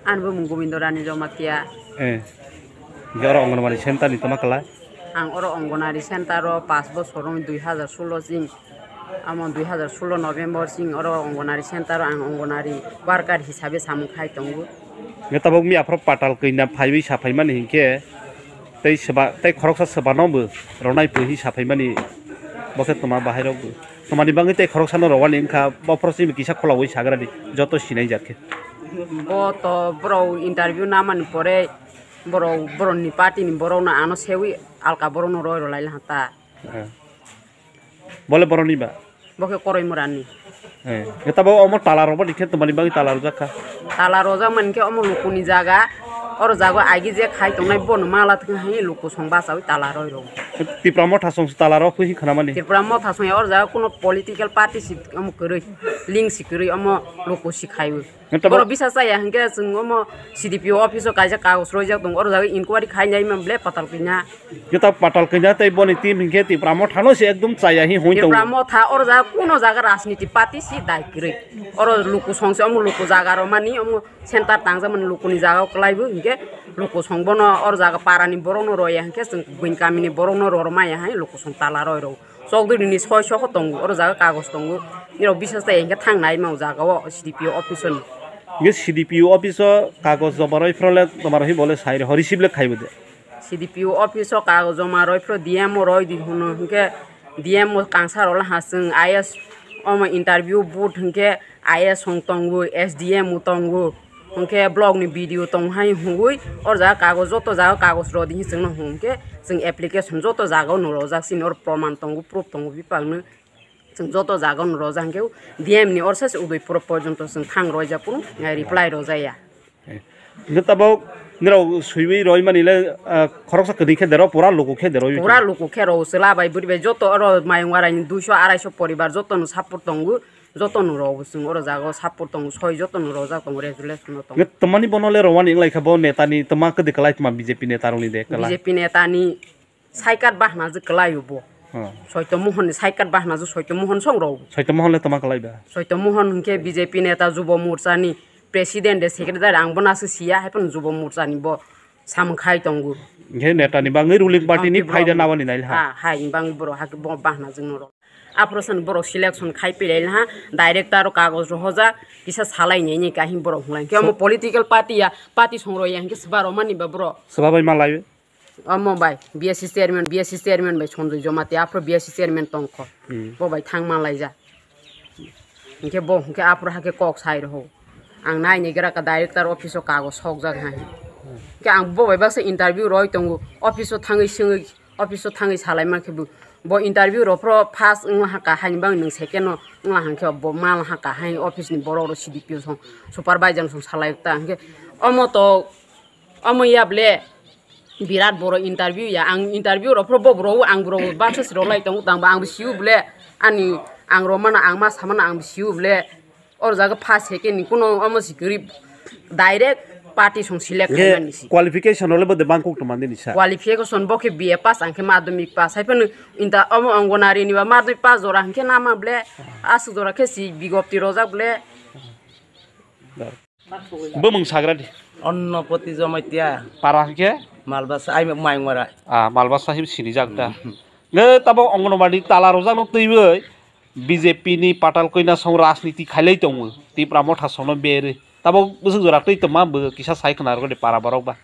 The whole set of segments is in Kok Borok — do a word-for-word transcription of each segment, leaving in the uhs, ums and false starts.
Ani bumung Gobindo Rani Jamatia. Eh. Hingke oro Anganwadi center ni toma kala? Ang oro Anganwadi center o pash bosor wng dui hazar solo jing. Amo dui hazar solo November jing oro Anganwadi center o ang Anganwadi worker hisabe samung khai tongo. Hingke tabok mi aphro patal kanya phaiwi sa phaimani hingke tei seba, tei khoroksa sebano bo ronai pui hi sa phaimani bo khe toma bahai rok bo. Tomani bagwi tei khoroksa no rowani wngkha, bophoro simi kisa khulogwi sagra di, joto sinai jak khe. Bo to borok interview namani pore borok, borokni party ni borok no ano sewi alka borok no roi rwlai laha ta. Eh. Bole borokni ba? Bo khe koroi murani. Eh. Eta bo omo tala rok bo dikhe tomani bagwi tala rwjak kha. Tala rwjak mani khe omo lukuni jaga, oro jaga agi je khai tongnai bono mala thwng hai luku song bachawi tala roi rw. Tipra motha song tala rok phui khana mani. Tipra motha song ya oro jaga kuno political party si omo kwrwi, link si kwrwi omo luku si khaiwi. Nokta bo- Borok bisa chaya hingke chwng omo C D P O office o kaisa kagoj roijak tongo, oro jaga inquiry khainai man ble patal kanya. Nokta patal kanya tei boni team hingke Tipra motha no se ekdom chaya hi hoi tongo. Tipra motha oro jaga kuno jaga rajniti party si dai kwrwi. Oro luku song se omo luku jaga romani omo center tangjak mani lukuni jaga o kwlai bo hingke luku song bono oro jaga para ni borok no roya hingke chwng buini kami ni borok no rormaya hai luku song tala roi rw. Chokdwini soi soko tongo, oro jaga kagoj tongo. Nirok bisas chaya hingke thang nai ma o jaga o C D P O office o ni. Hingke C D P O office o kagoj joma roi phro le tomar hi bole sai rw, receive le khai bo de. C D P O office o kagoj joma roi phro D M o roi di hwno hingke D M o kangsa rok le ha chwng I S omo interview board hingke I S hong tongo, S D M o tongo. Hwnkhe block ni B D O tong hai hwnwi, o jaga kagoj, joto jaga kagoj rw di hwnwi chwngno hwn khe chwng application joto jaga o no rojak, chini oro proman tongo, proof tongo, bipang no chwng joto jaga o no rojak, hwnkhe D M ni orsa se Udaipur porjonto chwng thang rwjak, phuru reply rwjaya. Hwnkhe tabuk nirok swiwi roimani le, ah, khoroksa kwrwi khe dero, pura luku khe dero. Pura luku khe rw, chwla bai bwrwi bai joto oro Mayungwara ni duiso araiso poribar joto no support tongo. Jotono rw chwng oro jaga o support tongo, soi jotono rojak tongo, resolution no tongo. Nge twmani bono le rwani wnglaikha bo neta ni twma kwdwi kwlai twma B J P neta rokni de kwlai. B J P neta ni saikat bahna je kwlai o bo. Hmm. Soito Mohon ni saikat bahna je Soito Mohon song rw. Soito Mohon le twma kwlai ba? Soito Mohon hwnkhe B J P neta Jubo Morcha ni president de secretary ang bono aswk siya, hai phano Jubo Morcha ni bo samung khai tongo. Hwnkhe neta ni bangwi ruling party ni phaida nabani nai ha. Ha, hai bangwi borok ha bo bahna jwng no rw. Aphro sani borok selection khai pilai laha, director o kagoj rohorjak, kisa salai ni, ni kahim borok hwnlai. Hwnkhe omo political party ya, party song rw ya, hwnkhe swba rw mani ba borok. Swba bai malai? Omo bai, B S C chairman, B S C chairman bai Sanjoy Jamatia, aphro B S C chairman tongkho. Hmm. Bo bai thang malai ja. Hwnkhe bo, hwnkhe aphro hakhe kok sai rw. Ang nai ni gra ka director office o kagoj sokjak hai. Hwnkhe ang bo bai baksa interview roi tongo, office o thangwi swngwi, office o thangwi salai mankhe bo, bo interview rw phro first wng laha kahai ni bang nwng second o wng laha hwnkhe bo ma laha kahai office ni borok rw C D P O song supervisor song salai ta hwnkhe omo to omo ya ble birat boro interview ya ang interview rw phro bo rw ang rw baksa si rw lai tongo tang ba ang bo siu ble ani ang rw mano ang ma sa mano ang bo siu ble. Oro jaga first second ni kuno omo si kwrwi, direct party song select khaimani si. Qualification role bode bangkok to mande ni sa. Qualification bo khe B A pass, ang khe madhyamik pass. Hai phano inta omo Anganwadi ni ba madhyamik pass jora hwnkhe nama ble aswk jora khe si bigopti rojak ble. Bumung sagra di. Onnopoti Jamatia. Para hwnkhe? Malbasa, ai Mayungwara. Ah, Malbasa him sinijak da. Hmm. Nge tabo Anganwadi tala rojak no twiwi. B J P ni patal koina song rajniti khailai tongo, Tipra motha songno berwi. Tabok bwswk jora twi tongma bo kisa sai khna rwgwdi para borok ba.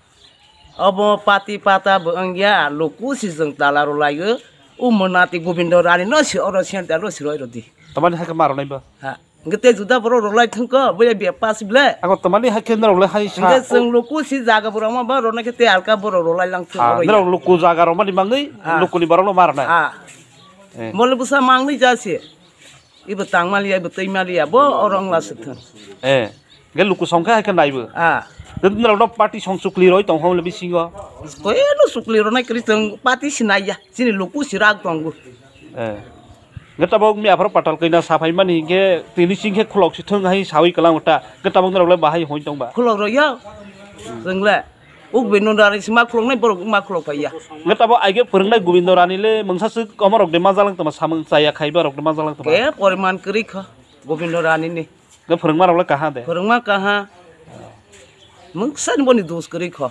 Obo pati pata bo wngya, luku si jwng tala rwlaiyo. O mwnati Gobindo Rani no si oro center ro si roi rwdi. Tamani hai khe ma rwnai ba? Ha. Hwnkhe tei juda borok rwlai thwngkho, boya B A pass ble. Ako tamani hai khe norok le hai sa. Hwnkhe chwng luku si jaga borok ma ba rwnai khe tei alka borok rwlai lang thwng oro ya. Ah, norok luku jaga rwmani bagwi lukuni borok no ma rwnai. Ah. Eh. Mole bwsa mangni ja se. Ibo tang maliya, ibo twi maliya, bo oro wngla swk thwng. Eh, ge luku song khe hai khe naibo. Ah. Ge norok no party song chukli roi tong hong le bisingo. Koi no chukli rwnai kwrwi tong party si naiya, chini luku si rak tongo. Eh. Ge tabok mi aphar patal kaina saphai mani ge tini sing khe khulok si thwng hai sawi kwlang ta. Ge tabok norok le bahai hoi tong ba. Khulok roi ya. Chwng le. Uk bai nung rani si ma khulok nai borok ma khulok pai ya. Nge tabo aige phwrwngnai Gobindo Rani le mungsa swk omo rok de ma jalang tama samung chaya khai ba rok de ma jalang tama. Ke poriman kwrwi kha Gobindo Rani ni. Nge phwrwngma rok le kaha de. Phwrwngma kaha. Mungsa ni boni dos kwrwi kho.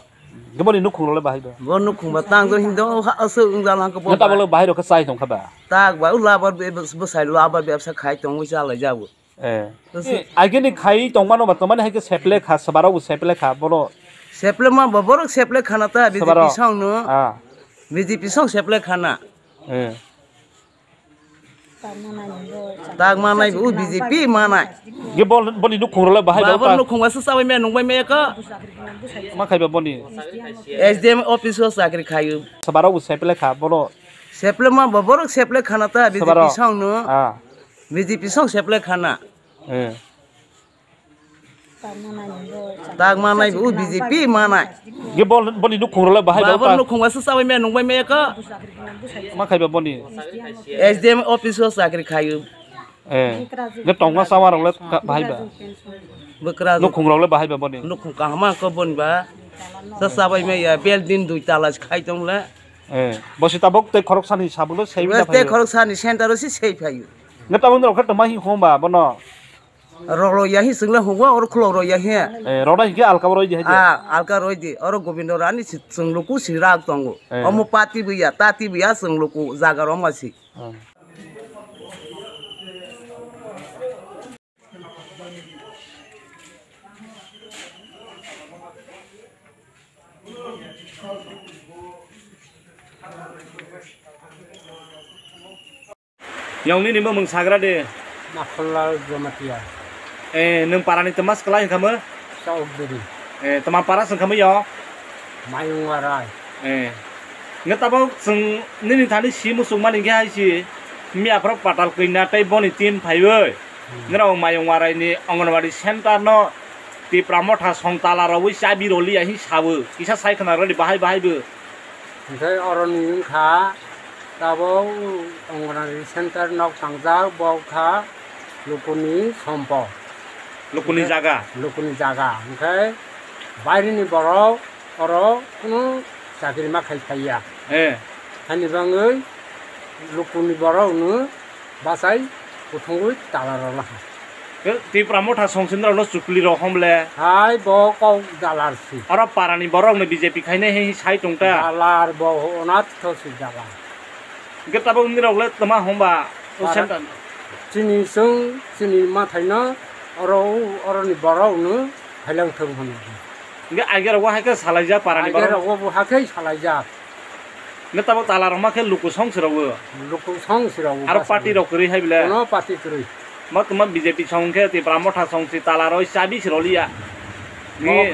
Boni nukhung rok le bahai ba? Bo nukhung ba tang do hindo ha aswk wng jala ko bo. Neta ba. Bolo bahai rok khe chai tong kha ba? Tak ba, u labar be-, bwsai labar bebsa khai tongwi chalai jago. Eh. Bwsai. Eh, agini khai tongmano ba, tongmani hai khe seple kha, swbarok bo seple kha, bono. Seple ma ba, borok seple khana ta, Swbarok. B J P song no. Ah. B J P song seple khana. Eh. Tak manai bo, B J P manai. Ge bol, boni nukhung rok le bahai ba, ba, bor ta? Nukhung ba se sabai me, nungbai me ka. Ma khai ba boni? S D M office o chakri khayu. Swbarok bo seple kha, bono. Seple ma ba, borok seple khana ta, Swbarok. B J P song no. Ah. B J P song seple khana. Eh. Tak manai bo, B J P manai. Ge bol, boni nukhung rok le bahai ba, ba bor ta? Nukhung ba se sabai me, nungbai me ka. Ma khai ba boni? S D M office o chakri khayu. Eh. Ge tongma sama rok le ka-, bahai ba? Bwkra. Nukhung rok le bahai ba boni? Nukhung kahama ko boni ba. Se sabai me ya, building dui tala khai tong le. Eh. Bo se tabok tei khorok sani sabulo sei. Wes tei khorok sani center o se sei phayu. Neta bong rok khe tongma hi hom ba bono? Rok rok ya hi chwng le hugo, oro khulok rok ya hi. Eh, rok na hinkhe alka roi di hai de. Ah, alka roi di. Oro Gobindo Rani si chwng luku si rak tongo. Eh. Omo pati bo ya, tati bo ya chwng luku jaga rok ma si. Hmm. Yang nini bo mung sagra de. Makholal Jamatia. Eh, nung para ni temas kelai kamo? Sauk diri. Eh, teman para sengkamo yo? Mayung warai. Eh, nge tabok seng nini thani si musuk mani ge hai si. Miya phro patal kina tei boni team phaiwi. Hmm. Ngerao mayung warai ni Anganwadi center no Tipra motha song tala rawi chabi roli ahi sabu. Kisa sai khna roli bahai bahai bu. Hingke oroni wngkha tabok Anganwadi center nok tangjak, bo kha lukuni sompo. Lukuni jaga? Lukuni jaga. Hingke bairini borok oro kunu chakri ma khai phaiya. Eh. Hani bangwi lukuni borok no bachai kuthungwi tala rwlaha. Ke Tipra motha songsinrok no chukli rok hom le? Hai bo kok dalar si. Oro para ni borok no B J P khainai hai sai tong ta. Dalar bo onath si dalar. Ke tabok nirok le tama hom ba? O Para center. Chini sung, chini mathai no oro, oro ni borok no hailang thung hwn. Hingke aige rok bo hai khe salaijak para ni borok? Aige rok bo hai khe salaijak. Hingke tabok tala rok ma khe luku song se rok bo? Luku song se rok bo. Aro party rok kwrwi hai bile? Kono party kwrwi. Ma tuma B J P song khe Tipra motha song se tala rok chabi se rok liya. Bo, ni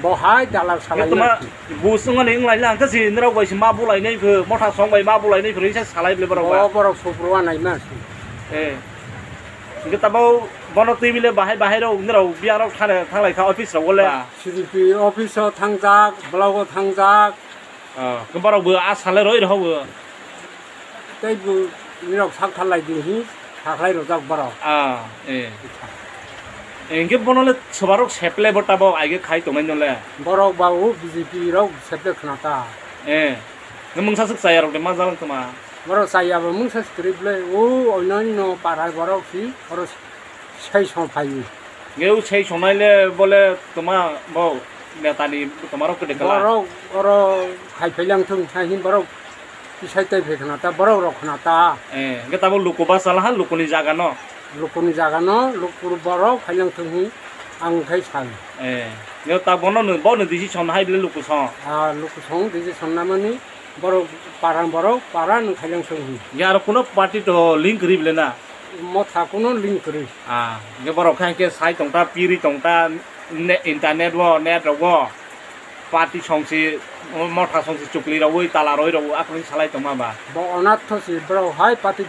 bo hai dalar salai tuma na. Bus wngmani wng lai lang khe si nirok bai se ma bulai nai pho, motha song bai ma bulai nai pho, ri se salai bile borok ba. Bo borok supru anai ma se. Eh. Hingke tabok bono twi bile bahai bahai rok, nirok biyang rok thang, thang lai kha office rok o le. Ba. C D P office o thangjak, block o thangjak. Ah, khe borok bo a sale roi rw bo. Tei bo nirok sak thalai di hi, sakhlai rojak borok. Ah, eh. Eh, hingke bono le swbarok seple bo tabok aige khai tongnai no le. Borok ba o B J P rok seple khna ta. Eh. Nw mungsa swk chaya rok de ma jalang tuma. Borok chaya bo mungsa swk kwrwi ble o oino no para borok si oro. Sei song phaio. Nge u sei songnai le bole toma bo netani toma rok kwdwi kala. Borok oro khai phailang thung hai hin borok kisai tai phai khna ta borok rok khna ta. Eh, nge tamo luku basa laha lukuni jaga no. Lukuni jaga no luku borok phailang thung hin ang khai sai. Eh, nge ta bono no bo no disi son hai bile luku son. Ah, luku song disi son namani. Borok parang borok para nwng khaileng song hi. Ya aro kuno party to link kwrwi bile na? Motha kuno link kwrwi. Ah, nge borok khe hwnkhe sai tongta, piri tongta, ne-, internet wo, net rogo. Party song si, motha song si chukli rogwi, tala roi rogo, akwrwng salai tongma ba. Bo onath si borok hai party